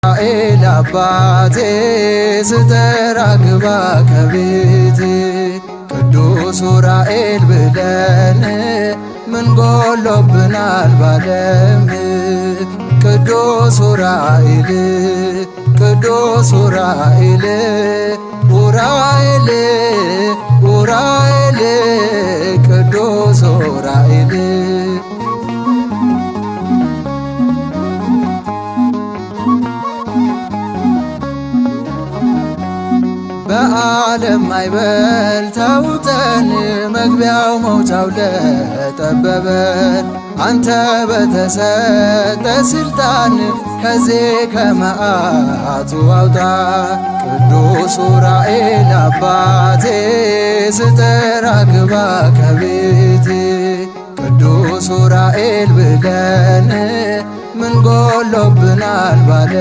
ዑራኤል አባቴ ስጠራ ግባ ከቤቴ፣ ቅዱስ ዑራኤል ብለን ምን ጎሎብናል ባለም? ቅዱስ ዑራኤል፣ ቅዱስ ዑራኤል፣ ዑራኤል፣ ዑራኤል፣ ቅዱስ ዑራኤል። በዓለም ማዕበል ተውጠን መግቢያው መውጫው ለጠበበን፣ አንተ በተሰጠ ስልጣን ከዚህ ከመዓቱ አውጣ። ቅዱስ ዑራኤል አባቴ ስጠራ ግባ ከቤቴ፣ ቅዱስ ዑራኤል ብለን ምን ጎሎብናል ባለ